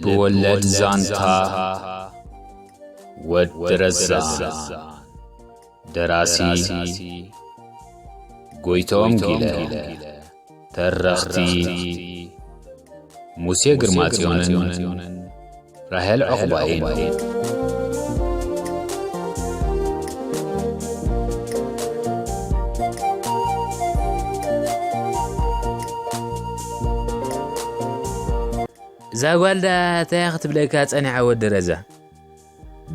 ልብ ወለድ ዛንታ ወዲ ረዛን። ደራሲ ጎይቶም ጊለ። ተረኽቲ ሙሴ ግርማጽዮንን ራሄል ዑቕባይን። እዛ ጓል ደኣ እንታይ እያ ክትብለካ ጸኒሓ ወዲ ረዛ?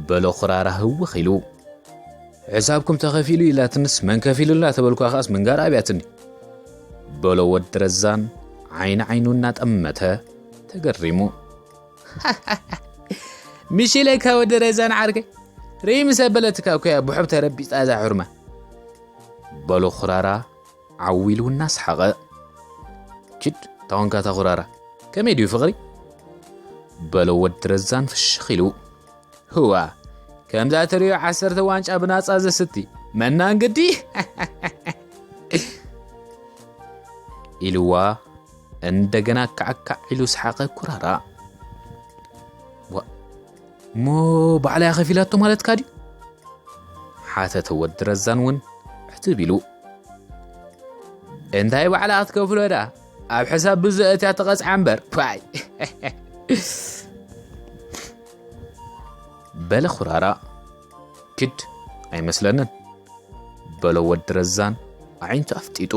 በሎ ኩራራ ህውኽ ኢሉ። ሕሳብኩም ተኸፊሉ ኢላትንስ መን ከፊሉላ ተበልኳ ከኣስ ምንጋር ኣብያትኒ። በሎ ወዲ ረዛን ዓይኒ ዓይኑ እናጠመተ ተገሪሙ። ምሽ ኢለካ ወዲ ረዛን ዓርከይ። ርኢ ምስ ኣበለትካ እኮ እያ ብሑብ ተረቢጣ እዛ ሑርማ። በሎ ኩራራ ዓው ኢሉ እናሰሓቐ። ኪድ፣ ታወንካ ታኹራራ። ከመይ ድዩ ፍቕሪ? በሎ ወዲ ረዛን ፍሽኽ ኢሉ። ህዋ፣ ከምዛ ትርእዮ ዓሰርተ ዋንጫ ብናጻ ዘስቲ መናን ግዲ? ኢልዋ እንደገና ካዕካዕ ኢሉ ሰሓቐ ኩራራ። ዋ፣ እሞ ባዕላ እያ ከፊላቶ ማለትካ ድዩ? ሓተተ ወዲ ረዛን እውን ዕትብ ኢሉ። እንታይ ባዕላ ክትከፍሎ ደኣ? ኣብ ሕሳብ ብዘእትያ ተቐጽዓ እምበር። ፓይ። በለ ኩራራ። ክድ፣ ኣይመስለንን። በሎ ወዲ ረዛን ኣዒንቱ ኣፍጢጡ።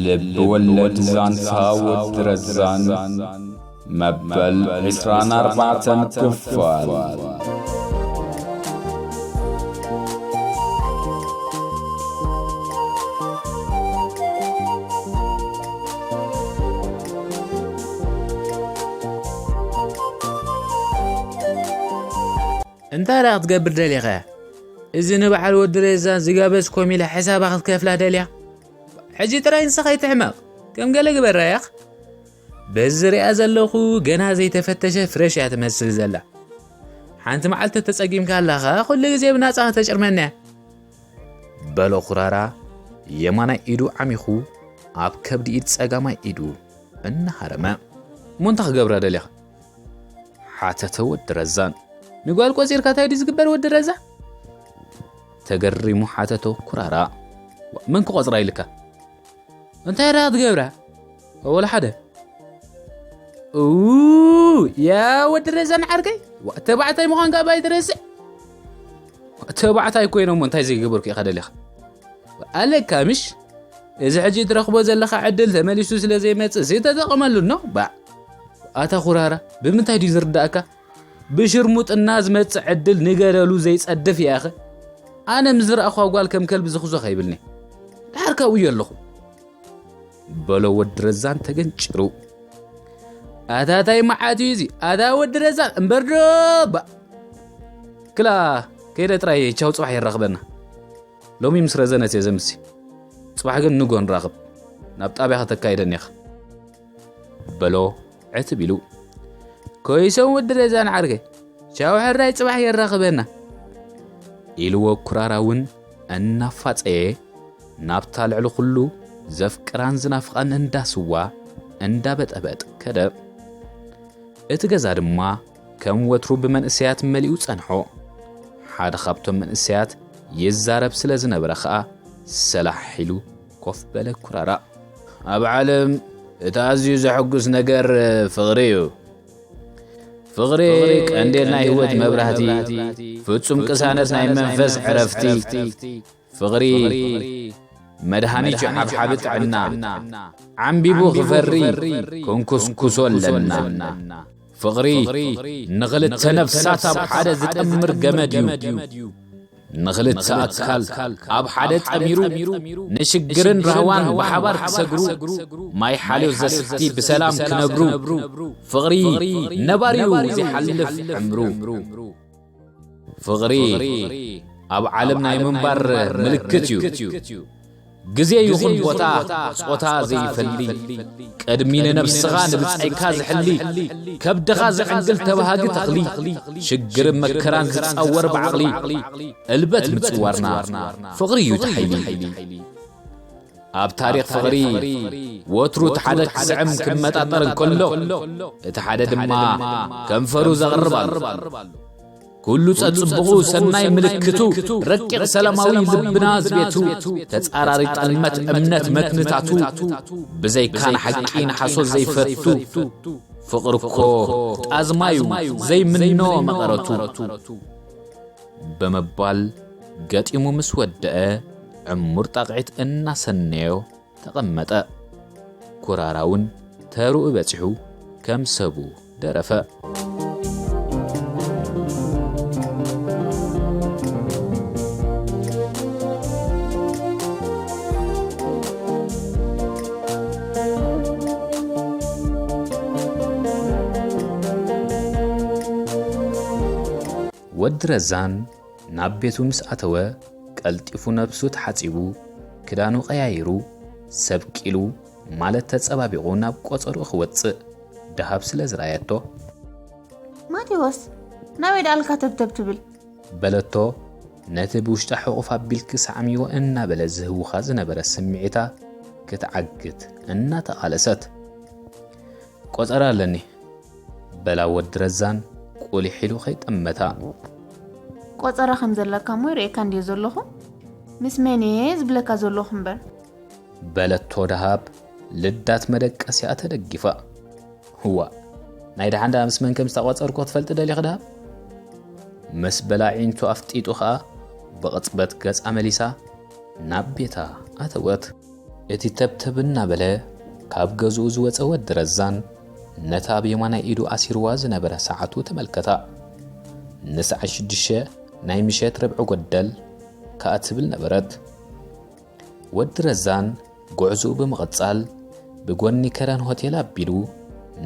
ልብ ወለድ ዛንታ ወዲ ረዛን መበል ዕስራን ኣርባዕተን ክፋል። እንታይ ደኣ ክትገብር ደሊኻ? እዚ ንበዓል ወዲ ረዛን ዝጋበዝኮም ኢለ ሕሳባ ክትከፍላ ደልያ? ሕጂ ጥራይ ንስኻ ኣይትሕመቕ። ከም ገለ ግበራ ያኽ። በዚ ሪኣ ዘለኹ ገና ዘይተፈተሸ ፍሬሽ እያ ትመስል ዘላ። ሓንቲ መዓልቲ ተጸጊምካ ኣለኻ፣ ኩሉ ግዜ ብናጻ ከተጭርመና እያ። በሎ ኩራራ የማናይ ኢዱ ዓሚኹ ኣብ ከብዲ ኢድ ጸጋማይ ኢዱ እናሃረመ። እሞ እንታይ ክገብራ ደሊኻ? ሓተተ ወዲ ረዛን። ንጓል ቆጺርካ እንታይ ድዩ ዝግበር ወዲ ረዛ? ተገሪሙ ሓተቶ ኩራራ። መን ክቆጽራ ኢልካ? እንታይ ደኣ ትገብራ? ወላ ሓደ። ኡ፣ ያ ወዲ ረዛን ዓርከይ፣ ዋ፣ ተባዕታይ ምዃንካ እባ ኣይትረስዕ። ተባዕታይ ኮይነ እሞ እንታይ ዘይገበርኩ ኢኻ ደሊኻ? ኣለካ ምሽ? እዚ ሕጂ ትረኽቦ ዘለኻ ዕድል ተመሊሱ ስለ ዘይመጽእ ሲ ተጠቐመሉ ኖ? ባዕ። ኣታ ኩራራ፣ ብምንታይ ድዩ ዝርዳእካ? ብሽርሙጥና ዝመጽእ ዕድል ንገደሉ ዘይጸድፍ እያ እኸ። ኣነ ምስ ዝረኣኹዋ ጓል ከም ከልቢ ዝኽዞ ከይብልኒ። ድሓር ካብኡ እየ ኣለኹ። በሎ ወዲ ረዛን ተገንጭሩ። ኣታ ታይ መዓት እዩ እዚ? ኣታ ወዲ ረዛን እምበር ዶ ባ-፣ ክላ ከይደ ጥራይ ቻው ጽባሕ የራኽበና። ሎሚ ምስ ረዘነት እየ ዘምሲ። ጽባሕ ግን ንጎ ንራኽብ። ናብ ጣብያ ከተካይደኒ ኢኻ። በሎ ዕትብ ኢሉ። ኮይሶም ወዲ ረዛን ዓርከይ። ቻው ሕራይ ጽባሕ የራኽበና። ኢልዎ ኩራራ እውን እናፋጸየ ናብታ ልዕሊ ኩሉ ዘፍቅራን ዝናፍቓን እንዳ ስዋ እንዳበጠበጥ ከደ። እቲ ገዛ ድማ ከም ወትሩ ብመንእሰያት መሊኡ ጸንሖ። ሓደ ካብቶም መንእሰያት ይዛረብ ስለ ዝነበረ ኸኣ ሰላሕ ኢሉ ኮፍ በለ ኩራራ። ኣብ ዓለም እቲ ኣዝዩ ዘሐጉስ ነገር ፍቕሪ እዩ። ፍቕሪ ቀንዴል ናይ ህይወት መብራህቲ፣ ፍጹም ቅሳነት ናይ መንፈስ ዕረፍቲ። ፍቕሪ መድሃኒት እዩ ሓብሓቢ ጥዕና። ዓምቢቡ ክፈሪ ክንኩስኩሶ ኣለና። ፍቕሪ ንኽልተ ነፍሳት ኣብ ሓደ ዝጠምር ገመድ እዩ። ንኽልተ ኣካል ኣብ ሓደ ጠሚሩ ንሽግርን ራህዋን ብሓባር ክሰግሩ፣ ማይ ሓልዮት ዘስቲ ብሰላም ክነብሩ። ፍቕሪ ነባሪ እዩ ዘይሓልፍ ዕምሩ። ፍቕሪ ኣብ ዓለም ናይ ምንባር ምልክት እዩ። ግዜ ይኹን ቦታ፣ ጾታ ዘይፈሊ፣ ቅድሚ ንነብስኻ ንብጻይካ ዝሕሊ፣ ከብድኻ ዝዕንግል ተባሃጊ ተኽሊ፣ ሽግርን መከራን ዝጻወር ብዓቕሊ፣ እልበት ምጽዋርና ፍቕሪ እዩ እቲ ሓይሊ። ኣብ ታሪኽ ፍቕሪ ወትሩ እቲ ሓደ ክስዕም ክመጣጠር እንከሎ፣ እቲ ሓደ ድማ ከንፈሩ ዘቕርብ ኣሎ። ኩሉ ጸጽብቑ ሰናይ ምልክቱ፣ ረቂቕ ሰላማዊ ልብና ዝቤቱ፣ ተጻራሪ ጥልመት እምነት መትንታቱ፣ ብዘይካ ንሓቂ ንሓሶት ዘይፈቱ፣ ፍቕሪ እኮ ጣዝማዩ ዘይምኖ መቐረቱ። ብምባል ገጢሙ ምስ ወደአ፣ ዕሙር ጣቕዒት እናሰነዮ ተቐመጠ። ኩራራውን ተርኡ በጺሑ ከም ሰቡ ደረፈ። ወዲ ረዛን ናብ ቤቱ ምስ ኣተወ፣ ቀልጢፉ ነብሱ ተሓጺቡ፣ ክዳኑ ቀያይሩ፣ ሰብቂሉ፣ ማለት ተጸባቢቑ ናብ ቆጸርኡ ክወጽእ ደሃብ ስለ ዝረኣየቶ፣ "ማቴዎስ፣ ናበይ ደኣልካ ተብተብ ትብል?" በለቶ፣ ነቲ ብውሽጣ ሕቑፍ ኣቢልኪ ሳዕምዮ እናበለ ዝህውኻ ዝነበረ ስምዒታ ክትዓግት እናተቓለሰት። "ቆጸራ ኣለኒ" በላ ወዲ ረዛን ቁሊሕ ኢሉ ከይጠመታ። "ቆጸራ ከም ዘለካ እሞ ይርእየካ እንድየ ዘለኹ። ምስ መን እየ ዝብለካ ዘለኹ እምበር?" በለቶ ደሃብ ልዳት መደቀሲኣ ተደጊፋ። "እዋ፣ ናይ ደሓን ደኣ ምስ መን ከም ዝተቖጸርኩ ክትፈልጢ ደሊኺ ደሃብ?" ምስ በላ ኣዒንቱ ኣፍጢጡ ኸኣ ብቕጽበት ገጻ መሊሳ ናብ ቤታ ኣተወት። እቲ ተብተብ እናበለ ካብ ገዝኡ ዝወጸ ወዲ ረዛን ነታ ኣብ የማናይ ኢዱ ኣሲርዋ ዝነበረ ሰዓቱ ተመልከታ። ንሰዓት ሽዱሽተ ናይ ምሸት ርብዒ ጎደል ከኣ ትብል ነበረት። ወዲ ረዛን ጉዕዞኡ ብምቕጻል ብጎኒ ከረን ሆቴል ኣቢሉ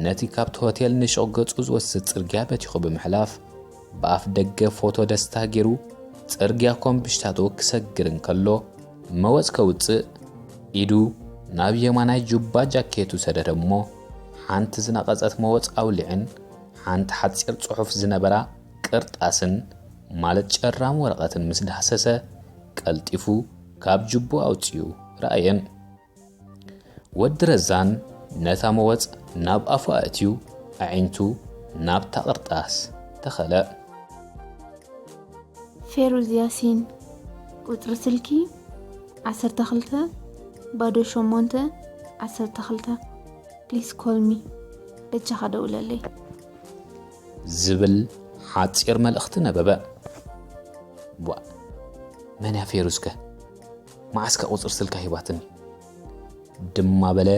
ነቲ ካብቲ ሆቴል ንሹቕ ገጹ ዝወስድ ጽርግያ በቲኹ ብምሕላፍ ብኣፍ ደገ ፎቶ ደስታ ገይሩ ጽርግያ ኮምብሽታቶ ክሰግር እንከሎ፣ መወጽ ከውጽእ ኢዱ ናብ የማናይ ጁባ ጃኬቱ ሰደደ እሞ፣ ሓንቲ ዝነቐጸት መወጽ ኣውሊዕን ሓንቲ ሓጺር ጽሑፍ ዝነበራ ቅርጣስን፣ ማለት ጨራም ወረቐትን ምስ ዳህሰሰ፣ ቀልጢፉ ካብ ጁቡ ኣውጺኡ ረኣየን። ወዲ ረዛን ነታ መወጽ ናብ ኣፉ ኣእትዩ፣ ኣዒንቱ ናብታ ቅርጣስ ተኸለ። "ፌሩዝ ያሲን፣ ቁጽሪ ስልኪ ዓሰርተ ክልተ ባዶ ሸሞንተ ዓሰርተ ክልተ፣ please call me፣ በጃኻ ደውለለይ" ዝብል ሓጺር መልእኽቲ ነበበ። "ቧእ፣ መን እያ ፌሩዝከ? መዓስከ ቁጽሪ ስልካ ሂባትኒ?" ድማ በለ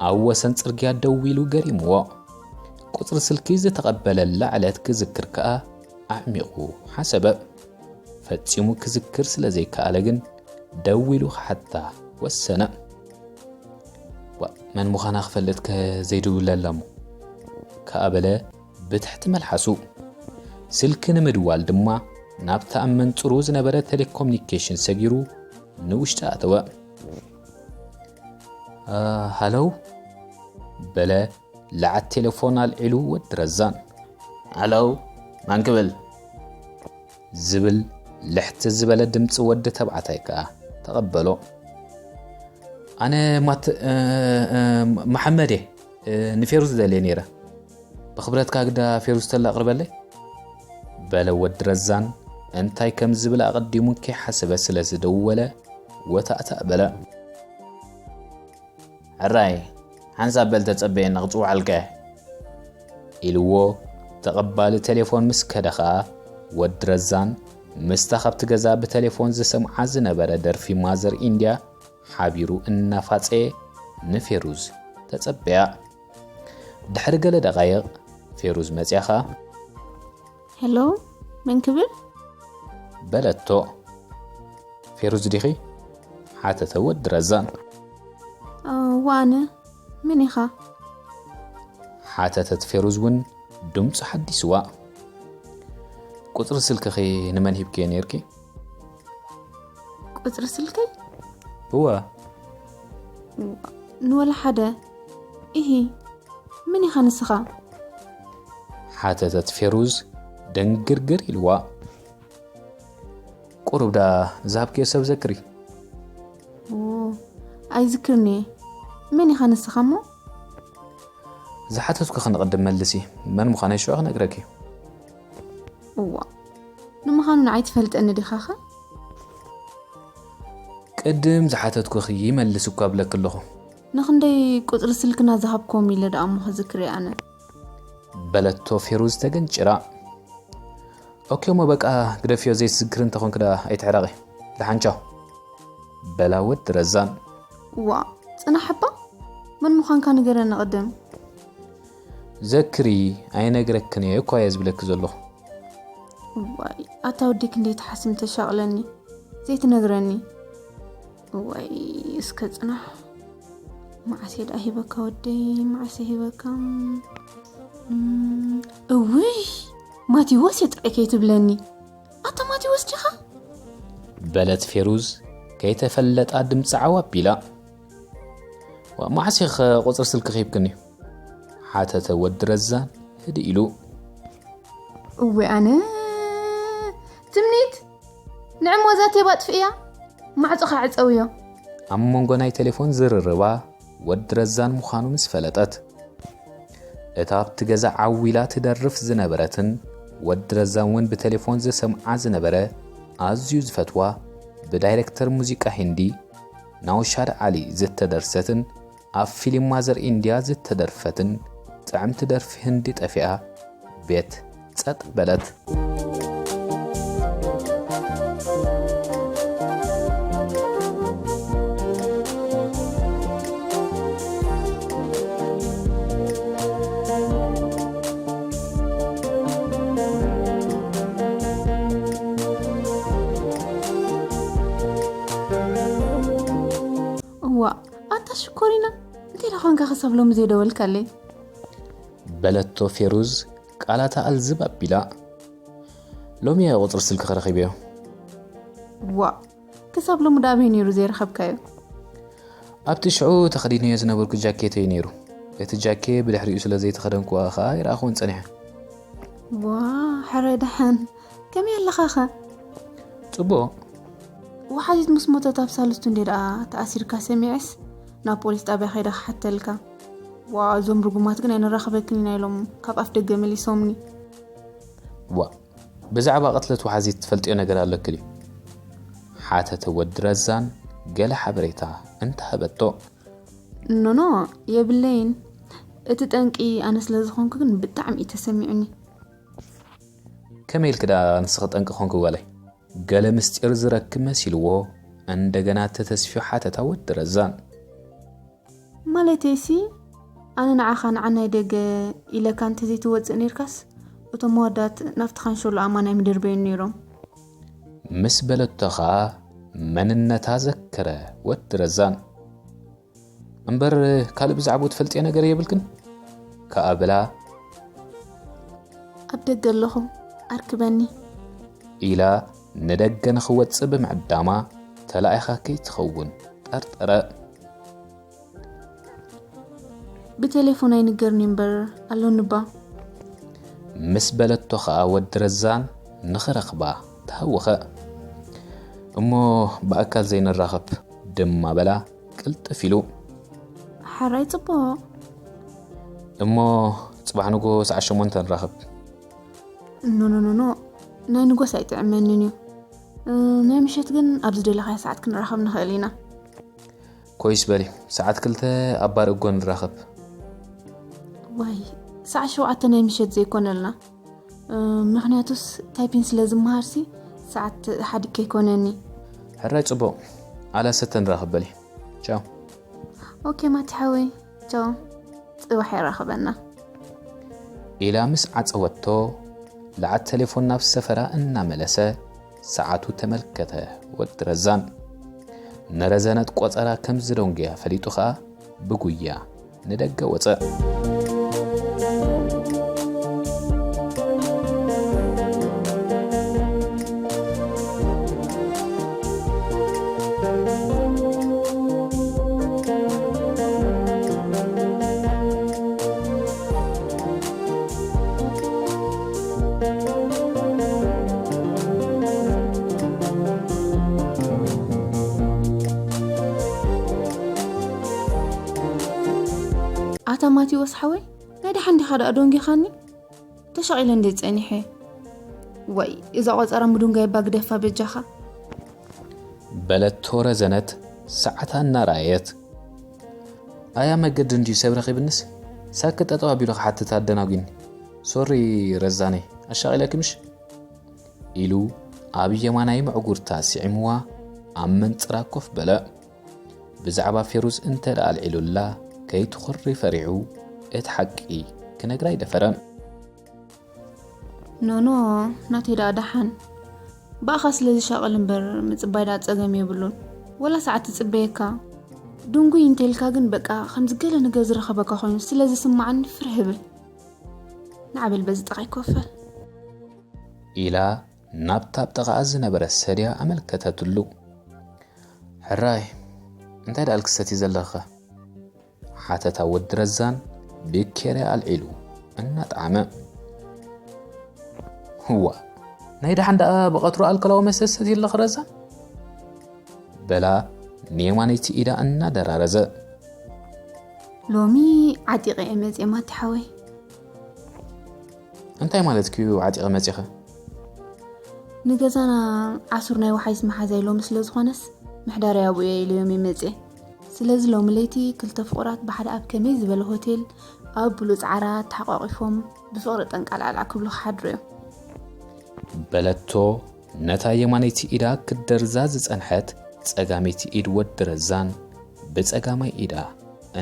ኣብ ወሰን ጽርግያ ደው ኢሉ ገሪምዎ። ቁጽሪ ስልኪ ዝተቐበለላ ዕለት ክዝክር ከኣ ኣዕሚቑ ሓሰበ። ፈጺሙ ክዝክር ስለ ዘይከኣለ ግን ደው ኢሉ ክሓታ ወሰነ። "ዋ፣ መን ምዃና ክፈልጥከ ዘይድውለላ እሞ?" ከኣ በለ ብትሕቲ መልሓሱ። ስልኪ ንምድዋል ድማ ናብታ ኣብ መንጽሩ ዝነበረ ቴሌኮሙኒኬሽን ሰጊሩ ንውሽጢ ኣተወ። "እ፣ ሃለው?" በለ ለዓት ቴሌፎን ኣልዒሉ ወዲ ረዛን። "ሃለው፣ መን ክብል?" ዝብል ልሕቲ ዝበለ ድምጺ ወዲ ተባዕታይ ከኣ ተቐበሎ። "ኣነ ማት-፣ እ፣ እ፣ መሓመድ እየ፣ እ፣ ንፌሩዝ ደልየ ነይረ። ብኽብረትካ ግዳ ፌሩዝ ተላ ኣቕርበለይ?" በለ ወዲ ረዛን፣ እንታይ ከም ዝብል ኣቐዲሙ ከይሓሰበ ስለ ዝደወለ ወታእታእ በለ። "ሕራይ፣ ሓንሳብ በል ተጸበየኒ ክጽውዓልካ እየ" ኢልዎ ተቐባሊ ቴሌፎን ምስ ከደ ኸኣ፣ ወዲ ረዛን ምስታ ካብቲ ገዛ ብቴሌፎን ዝሰምዓ ዝነበረ ደርፊ ማዘር ኢንድያ ሓቢሩ እናፋጸየ ንፌሩዝ ተጸበያ። ድሕሪ ገለ ደቓይቕ ፌሩዝ መጽያ ኸኣ፣ "ሄሎ፣ መን ክብል?" በለቶ። "ፌሩዝ ዲኺ?" ሓተተ ወዲ ረዛን። "እወ ኣነ፣ መን ኢኻ?" ሓተተት ፌሩዝ እውን ድምፁ ሓዲስዋ። "ቁፅሪ ስልክኺ ንመን ሂብክዮ ነይርኪ?" "ቁፅሪ ስልከይ?" "እወ." "ንወላ ሓደ። ኢሂ፣ መን ኢኻ ንስኻ?" ሓተተት ፌሩዝ ደንግርግር ኢልዋ። "ቁሩብ ዳ ዝሃብክዮ ሰብ ዘክሪ?" "ኦ፣ ኣይዝክርን'የ። መን ኢኻ ንስኻ እሞ? ዝሓተትኩኺ ንቕድም መልሲ። መን ምዃነይ ሽዑ ክነግረኪ። እዋ፣ ንምዃኑ ንዓይ ትፈልጠኒ ዲኻኸ? ቅድም ዝሓተትኩኺ ይመልስ እኳ እብለኪ ኣለኹ። ንኽንደይ ቁጽሪ ስልክና ዝሃብክዎም ኢለ ደኣ እሞ ክዝክር እየ ኣነ። በለቶ ፌሩዝ ተገንጭራ። ኦኬ እሞ በቃ ግደፍዮ፣ ዘይትዝክሪ እንተኾንኪ ደኣ ኣይትሕረቒ። ደሓን ቻው። በላ ወዲ ረዛን። ዋ፣ ጽናሕ እባ፣ መን ምዃንካ ንገረኒ ቅድም። ዘክሪ፣ ኣይነግረክን እየ እኳ እየ ዝብለኪ ዘለኹ። ዋይ፣ ኣታ ወዲ ክንደይ ትሓስም ተሻቕለኒ፣ ዘይትነግረኒ። ዋይ፣ እስከ ጽናሕ። መዓስ እየ ደኣ ሂበካ ወደይ፣ መዓስ እየ ሂበካ? እም፣ እውይ፣ ማቴዎስ እየ ጥራይ ከይትብለኒ። ኣታ ማቴዎስ ዲኻ? በለት ፌሩዝ ከይተፈለጣ ድምፂ ዓው ኣቢላ። ዋ፣ መዓስ ኢኺ ቁፅሪ ስልኪ ሂብክኒ? ሓተተ ወዲ ረዛን ህድእ ኢሉ። እወ ኣነ ትምኒት፣ ንዕሞ እዛ ቴባ ኣጥፍእያ፣ ማዕጾኻ ዕጸውዮ። ኣብ መንጎ ናይ ቴሌፎን ዝርርባ ወዲ ረዛን ምዃኑ ምስ ፈለጠት፣ እታ ኣብቲ ገዛ ዓው ኢላ ትደርፍ ዝነበረትን ወዲ ረዛን እውን ብቴሌፎን ዝሰምዓ ዝነበረ ኣዝዩ ዝፈትዋ ብዳይሬክተር ሙዚቃ ሂንዲ ናውሻድ ዓሊ ዝተደርሰትን ኣብ ፊልም ማዘር ኢንድያ ዝተደርፈትን ጥዕምቲ ደርፊ ህንዲ ጠፊኣ ቤት ጸጥ በለት። እዋእ፣ ኣታ ሽኮሪና፣ እንታይ ደኣ ኾንካ ክሳብ ሎሚ ዘይደወልካለይ? በለቶ ፌሩዝ ቃላታ ኣልዝብ ኣቢላ። ሎሚ እየ ቁጽሪ ስልክኺ ረኺበዮ። ዋእ፣ ክሳብ ሎሚ ደኣ ኣበይ ነይሩ ዘይረኸብካዮ? ኣብቲ ሽዑ ተኸዲነዮ ዝነበርኩ ጃኬት እዩ ነይሩ። እቲ ጃኬ ብድሕሪኡ ስለ ዘይተኸደንኩዋ ኸኣ ኣይረኣኹን ጸኒሐ። ዋ፣ ሕራይ ደሓን። ከመይ ኣለኻኸ? ጽቡቕ። ወሓዚት ምስ ሞተት ኣብ ሳልስቱ እንዴ ደኣ ተኣሲርካ ሰሚዐስ ናብ ፖሊስ ጣብያ ከይደ ክሓተልካ። ዋ፣ እዞም ርጉማት ግን ኣይንራኸበክን ኢና ኢሎም ካብ ኣፍ ደገ መሊሶምኒ። ዋ፣ ብዛዕባ ቅትለት ወሓዚት ትፈልጥዮ ነገር ኣለኪ ድዩ? ሓተተ ወዲ ረዛን ገለ ሓበሬታ እንተሃበቶ። ኖኖ፣ የብለይን። እቲ ጠንቂ ኣነ ስለ ዝኾንኩ ግን ብጣዕሚ እዩ ተሰሚዑኒ። ከመይ ኢልኪ ደኣ ንስኺ ጠንቂ ኮንኪ ጓለይ? ገለ ምስጢር ዝረክብ መሲልዎ እንደገና ተተስፍዮ ሓተታ ወዲ ረዛን። ማለተይሲ፣ ኣነ ንዓኻ ንዓናይ ደገ ኢለካ እንተዘይትወጽእ ነይርካስ፣ እቶም መወዳት ናብቲ ካንሸሎ ኣማን ኣይምድርበዩን ነይሮም። ምስ በለቶ ኸኣ መንነታ ዘከረ ወዲ ረዛን። እምበር ካልእ ብዛዕባኡ ትፈልጥዮ ነገር የብልክን? ከኣ ብላ። ኣብ ደገ ኣለኹ፣ ኣርክበኒ። ኢላ ንደገ ንኽወጽእ ብምዕዳማ ተላኢኻ ከይትኸውን ጠርጠረ። ብቴሌፎን ኣይንገርኒ እምበር ኣሎኒ እባ። ምስ በለቶ ኸኣ ወዲ ረዛን ንኽረኽባ ተሃወኸ። እሞ ብኣካል ዘይንራኸብ ድማ በላ ቅልጥፍ ኢሉ። ሕራይ ጽቡቕ። እሞ ጽባሕ ንጎ ሰዓት ሸሞንተ ንራኸብ። ኖ፣ ኖ፣ ኖ፣ ኖ። ናይ ንጎስ ኣይጥዕመንን እዩ። እ፣ ናይ ምሸት ግን ኣብ ዝደለኻዮ ሰዓት ክንራኸብ ንኽእል ኢና። ኮይስ በሊ፣ ሰዓት ክልተ ኣብ ባር እጎ ንራኸብ። ዋይ፣ ሰዓት ሸውዓተ ናይ ምሸት ዘይኮነልና። እ፣ ምኽንያቱስ ታይፒን ስለ ዝመሃርሲ ሰዓት ሓዲግ ከይኮነኒ። ሕራይ ጽቡቕ። ኣላ ሰተ ንራኸብ በሊ። ቻው። ኦኬ ማቲ ሓወይ፣ ቻው። ጽባሕ የራኽበና። ኢላ ምስ ዓጸወቶ፣ ለዓት ቴሌፎን ናብ ሰፈራ እናመለሰ ሰዓቱ ተመልከተ ወዲ ረዛን። ንረዘነት ቆጸራ ከም ዝደንጎያ ፈሊጡ ኸኣ ብጉያ ንደገ ወጸ። ኣታ ማቴዎስ ሓወይ፣ ናይ ደሓን ዲኻ ደኣ ደንጊኻኒ? ተሻቒለ እንደ ጸኒሐ። ወይ፣ እዛ ቆጸራ ምዱንጋይ እባ ግደፋ በጃኻ። በለቶ ረዘነት ሰዓታ እናረኣየት። ኣያ መገዲ እንድዩ ሰብ ረኺብንስ፣ ሳክ ጠጠው ኣቢሉ ክሓትት ኣደናጒኒ። ሶሪ ረዛነይ፣ ኣሻቒለኪ ምሽ? ኢሉ ኣብ የማናይ ምዕጉርታ ስዒምዋ ኣብ መንጽራ ኮፍ በለ። ብዛዕባ ፌሩዝ እንተ ደኣ ኣልዒሉላ ከይትኹሪ ፈሪሑ እቲ ሓቂ ክነግራ ኣይደፈረን። ኖኖ፣ ናተይ ደኣ ደሓን። ብኣኻ ስለ ዝሻቐል እምበር ምጽባይ ደኣ ጸገም የብሉን። ወላ ሰዓት ትጽበየካ። ድንጉይ እንተ ኢልካ ግን በቃ ከምዚ ገለ ነገር ዝረኸበካ ኮይኑ ስለ ዝስማዓኒ ፍርህ እብል። ንዓበል በዚ ጥቓይ ኮፈል። ኢላ ናብታ ኣብ ጥቓኣ ዝነበረ ሰድያ ኣመልከተትሉ። ሕራይ፣ እንታይ ደኣ ክሰቲ ዘለኻ? ሓተታ ወዲ ረዛን ብኬርያ ኣልዒሉ እናጠዓመ። ህዋ፣ ናይ ደሓን ደኣ ብቐትሩ ኣልኮላዊ መስተ ሰትዩ ኣለኺ ረዛን? በላ ንየማነይቲ ኢዳ እናደራረዘ። ሎሚ ዓጢቐ እየ መፅየ ማቲ ሓወይ። እንታይ ማለት ክዩ ዓጢቐ መፂኸ? ንገዛና ዓሱር ናይ ወሓይስ መሓዛይ ሎሚ ስለ ዝኾነስ ምሕዳረይ ኣብኡ እየ ኢለዮም እየ መፅየ። ስለዚ ሎሚ ለይቲ ክልተ ፍቑራት ብሓደ ኣብ ከመይ ዝበለ ሆቴል ኣብ ብሉፅ ዓራት ተሓቋቒፎም ብፍቕሪ ጠንቃልዓልዓ ክብሉ ክሓድሩ እዮም። በለቶ ነታ የማነይቲ ኢዳ ክትደርዛ ዝጸንሐት ጸጋመይቲ ኢድ ወዲ ረዛን ብጸጋማይ ኢዳ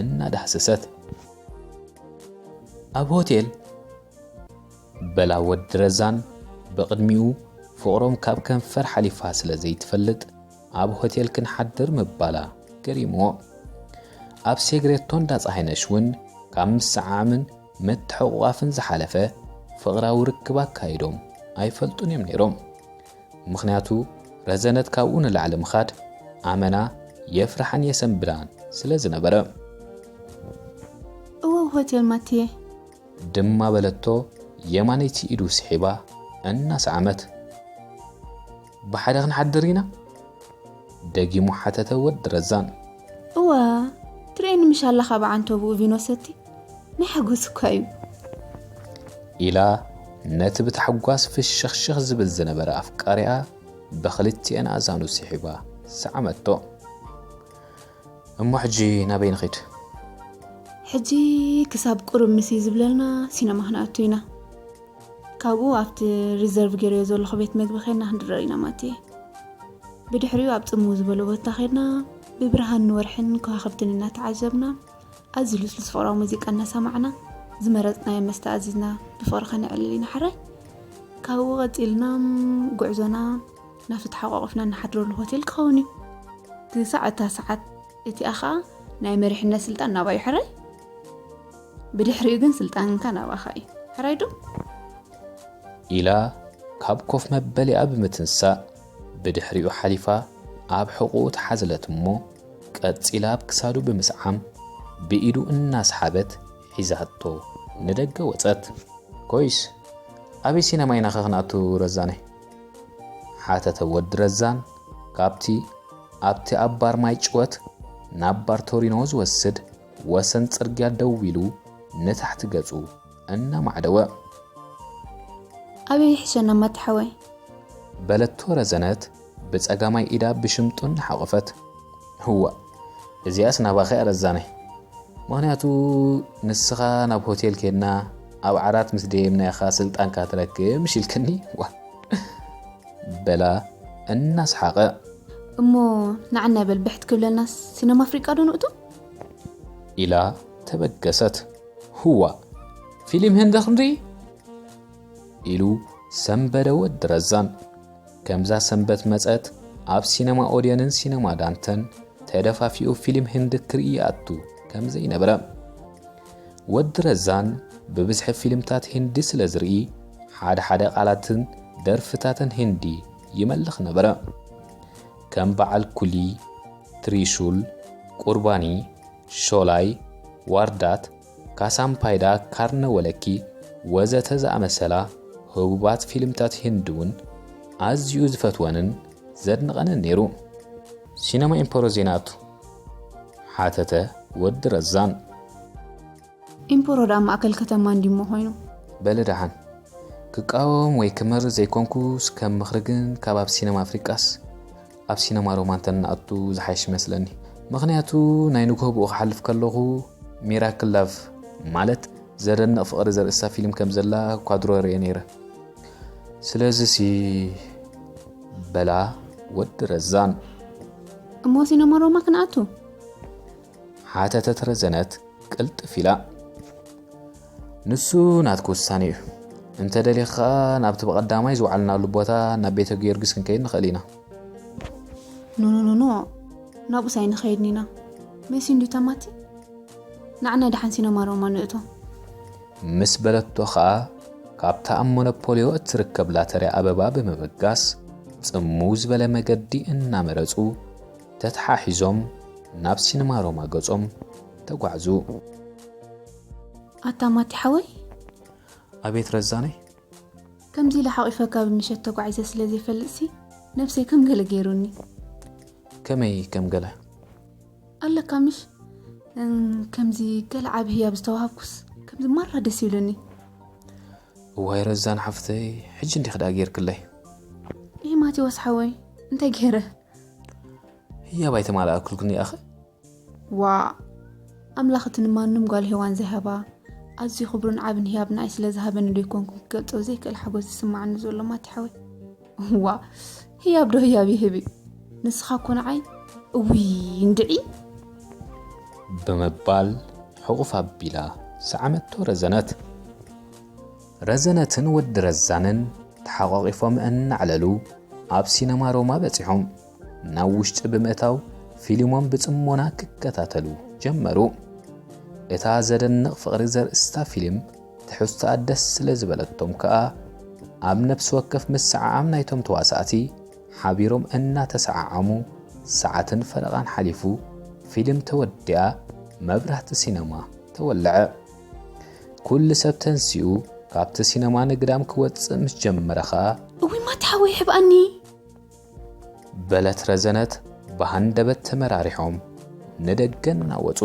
እናዳህሰሰት። ኣብ ሆቴል በላ ወዲ ረዛን ብቕድሚኡ ፍቕሮም ካብ ከንፈር ሓሊፋ ስለ ዘይትፈልጥ ኣብ ሆቴል ክንሓድር ምባላ ገሪምዎ። ኣብ ሴግሬቶ እንዳ ጸሃይነሽ እውን ካብ ምስዓዓምን ምትሕቑቓፍን ዝሓለፈ ፍቕራዊ ርክብ ኣካይዶም ኣይፈልጡን እዮም ነይሮም። ምኽንያቱ ረዘነት ካብኡ ንላዕሊ ምኻድ ኣመና የፍርሓን የሰንብዳን ስለ ዝነበረ። እወ ሆቴል ማትየ። ድማ በለቶ የማነይቲ ኢዱ ስሒባ እናሰዓመት። ብሓደ ክንሓድር ኢና? ደጊሙ ሓተተ ወዲ ረዛን። እወ፣ ትርእየኒ ምሽ ኣለኻ ብዓንተብኡ ቪኖ ሰቲ? ናይ ሓጎስ እኳ እዩ። ኢላ ነቲ ብታሕጓስ ፍሽኽሽኽ ዝብል ዝነበረ ኣፍቃሪኣ ብኽልቲኤን ኣእዛኑ ስሒባ ሰዓመቶ። እሞ ሕጂ ናበይ ንኺድ? ሕጂ ክሳብ ቁሩብ ምስ እዩ ዝብለልና ሲነማ ክንኣቱ ኢና። ካብኡ ኣብቲ ሪዘርቭ ገይረዮ ዘለኹ ቤት መግቢ ኬድና ክንድረር ኢና ማትየ። ብድሕሪኡ ኣብ ጽምው ዝበለ ቦታ ኬድና ብብርሃን ወርሕን ከዋኽብትን እናተዓጀብና ኣዝዩ ልስሉስ ፍቕራዊ ሙዚቃ እናሰማዕና ዝመረጽናዮ መስተ ኣዚዝና ብፍቕሪ ከነዕልል ኢና ሕራይ። ካብኡ ቀጺልና ጉዕዞና ናብቲ ተሓቋቑፍና እንሓድረሉ ሆቴል ክኸውን እዩ። ክሳዕ እታ ሰዓት እቲኣ ኸኣ ናይ መሪሕነት ስልጣን ናባይ ሕራይ። ብድሕሪኡ ግን ስልጣንካ ናባኻ እዩ። ሕራይ ዶ? ኢላ ካብ ኮፍ መበሊኣ ብምትንሳእ ብድሕሪኡ ሓሊፋ ኣብ ሕቑኡ ተሓዝለት እሞ ቀጺላ ኣብ ክሳዱ ብምስዓም ብኢዱ እናስሓበት ሒዛቶ ንደገ ወጸት። ኮይስ፣ ኣበይ ሲነማ ኢናኸ ክንኣቱ ረዛነ? ሓተተ ወዲ ረዛን ካብቲ ኣብቲ ኣብ ባር ማይ ጭወት ናብ ባር ቶሪኖ ዝወስድ ወሰን ጽርግያ ደው ኢሉ ንታሕቲ ገጹ እናማዕደወ። ኣበይ ይሕሸና ማቲ ሓወይ? በለቶ ረዘነት ብጸጋማይ ኢዳ ብሽምጡ እናሓቖፈት። ህዋ፣ እዚኣስ ናባኸ እያ ረዛነይ። ምኽንያቱ ንስኻ ናብ ሆቴል ኬድና ኣብ ዓራት ምስ ደየምና ኢኻ ስልጣንካ ትረክብ ምሽ ኢልክኒ። ዋ። በላ እናሰሓቐ። እሞ ንዓና በል ብሕት ክብለና ሲነማ ኣፍሪቃ ዶ ንእቱ? ኢላ ተበገሰት። ህዋ፣ ፊልም ህንዲ ክንርኢ? ኢሉ ሰንበደ ወዲ ረዛን። ከምዛ ሰንበት መጸት ኣብ ሲነማ ኦድየንን ሲነማ ዳንተን ተደፋፊኡ ፊልም ህንዲ ክርኢ ይኣቱ ከም ዘይነበረ። ወዲ ረዛን ብብዝሒ ፊልምታት ህንዲ ስለ ዝርኢ ሓደ ሓደ ቃላትን ደርፍታትን ህንዲ ይመልኽ ነበረ። ከም በዓል ኩሊ፣ ትሪሹል፣ ቁርባኒ፣ ሾላይ፣ ዋርዳት፣ ካሳምፓይዳ፣ ካርነ ወለኪ ወዘተ ዝኣመሰላ ህቡባት ፊልምታት ህንዲ እውን ኣዝዩ ዝፈትወንን ዘድንቐንን ነይሩ። ሲነማ ኤምፖሮ ዘይንኣቱ? ሓተተ ወዲ ረዛን። ኢምፖሮ ደኣ ማእከል ከተማ እንዲሞ ኮይኑ። በሊ ደሓን። ክቃወም ወይ ክመርጽ ዘይኮንኩስ፣ ከም ምኽሪ ግን ካብ ኣብ ሲነማ ኣፍሪቃስ ኣብ ሲነማ ሮማ እንተንኣቱ ዝሓይሽ ይመስለኒ። ምኽንያቱ ናይ ንግሆ ብኡ ክሓልፍ ከለኹ ሚራክል ላቭ ማለት ዘደንቕ ፍቕሪ ዘርእስታ ፊልም ከም ዘላ ኳድሮ ርእየ ነይረ። ስለዚሲ በላ ወዲ ረዛን። እሞ ሲነማ ሮማ ክንኣቱ? ሓተተት ረዘነት ቅልጥፍ ኢላ። ንሱ ናትኪ ውሳኔ እዩ። እንተ ደሊኻ ናብቲ ብቐዳማይ ዝወዓልናሉ ቦታ ናብ ቤተ ጊዮርጊስ ክንከይድ ንኽእል ኢና። ኖኖኖኖ፣ ናብኡስ ኣይንኸይድን ኢና። መሲ እንድዩ ተማቲ? ንዓና ደሓን ሲነማ ሮማ ንእቶ። ምስ በለቶ ኸኣ ካብታ ኣብ ሞኖፖልዮ እትርከብ ላተርያ ኣበባ ብምብጋስ ጽምው ዝበለ መገዲ እናመረጹ ተተሓሒዞም ናብ ሲነማ ሮማ ገጾም ተጓዕዙ። ኣታ ማቲ ሓወይ፣ ኣቤት ረዛነይ። ከምዚ ኢለ ሓቒፈካ ብምሸት ተጓዒዘ ስለ ዘይፈልጥሲ ነብሰይ ከም ገለ ገይሩኒ። ከመይ ከም ገለ? ኣለካ ምሽ? እም፣ ከምዚ ገለ ዓቢ ህያብ ዝተዋሃብኩስ ከምዚ ማራ ደስ ይብለኒ። እዋይ ረዛን ሓፍተይ፣ ሕጂ እንዲኺ ደኣ ጌርክለይ። ይህ ማቴዎስ ሓወይ እንታይ ገይረ? ህያብ ኣይተማልኣኩልክን ይኣኸ? ዋ፣ ኣምላኽ እቲ ንማንም ጓል ሄዋን ዝሃባ ኣዝዩ ክብርን ዓብን ህያብ ንኣይ ስለ ዝሃበኒ ዶ ይኮንኩ ክገልጾ ዘይክእል ሓጎስ ዝስማዓኒ ዘሎ ማቲ ሓወይ? ዋ፣ ህያብ ዶ ህያብ ይህብ እዩ? ንስኻ እኮ ንዓይ እውይ እንድዒ። ብምባል ሕቑፍ ኣቢላ ሰዓመቶ ረዘነት። ረዘነትን ወዲ ረዛንን ተሓቋቒፎም እናዕለሉ ኣብ ሲነማ ሮማ በጺሖም። ናብ ውሽጢ ብምእታው ፊልሞም ብጽሞና ክከታተሉ ጀመሩ። እታ ዘደንቕ ፍቕሪ ዘርእስታ ፊልም ትሕዝቶኣ ደስ ስለ ዝበለቶም ከኣ ኣብ ነፍሲ ወከፍ ምስዓዓም ናይቶም ተዋሳእቲ ሓቢሮም እናተሰዓዓሙ ሰዓትን ፈረቓን ሓሊፉ ፊልም ተወዲኣ መብራህቲ ሲነማ ተወልዐ። ኩሉ ሰብ ተንሲኡ ካብቲ ሲነማ ንግዳም ክወጽእ ምስ ጀመረ ኸኣ እውይ ማቲ ሓወይ ሕብኣኒ። በለት ረዘነት ብሃንደበት ተመራሪሖም ንደገ እናወጹ።